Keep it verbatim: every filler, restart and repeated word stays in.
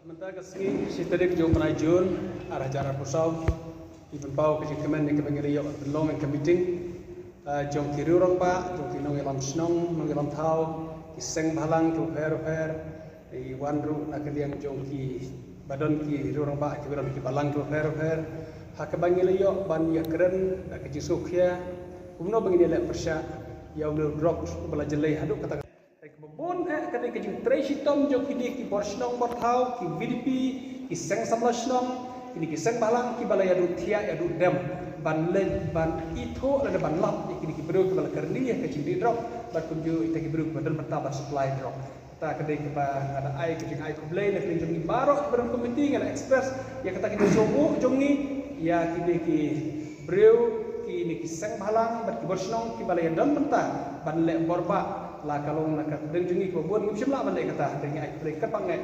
Mynta ka sngi shi tarik jong u bnai Jun ar hajar arphew saw, ngi pynpaw ka jingkmen ïa kaba ngi la ïoh pynlong ïa ka meeting, ah, jong ki riew rangbah, jong ki nongïalam shnong, nongïalam thaw, ki seng bhalang kiba pher pher, ngi wan ruh na ka liang jong ki ba don ki riew rangbah kiba don ki balang kiba pher pher. Ha kaba ngi la ïoh ban ïakren da ka jingsngewkhia kumno ba ngin ïaleh pyrshah ïa une u drok uba la jyllei haduh katta. Te kaba bun eh ka dei ka jingtrei shitom jong kine ki bor shnong bor thaw, ki V D P, ki seng samla shnong, kine ki seng bhalang kiba la ïaduh thiah ïaduh dem ban leit ban ithuh lane ban lap ïa kine ki briew kiba la kyrni ïa ka jingdih drok bad kumjuh ïa kita ki briew kiba don bynta ban supply drok. Kata ka dei kaba nga da ai ka jingai khublei na ka liang jong ngi baroh kiba don komiti, nga la express ïa kata ka jingsngewnguh jong ngi ïa kine ki briew, kine ki seng bhalang bad ki bor shnong kiba la ïadon bynta ban leh bor bah, la ka long na ka dang jong ngi kiba bun ngim shym lah ban leh kata. Te ngi ai khublei kyrpang eh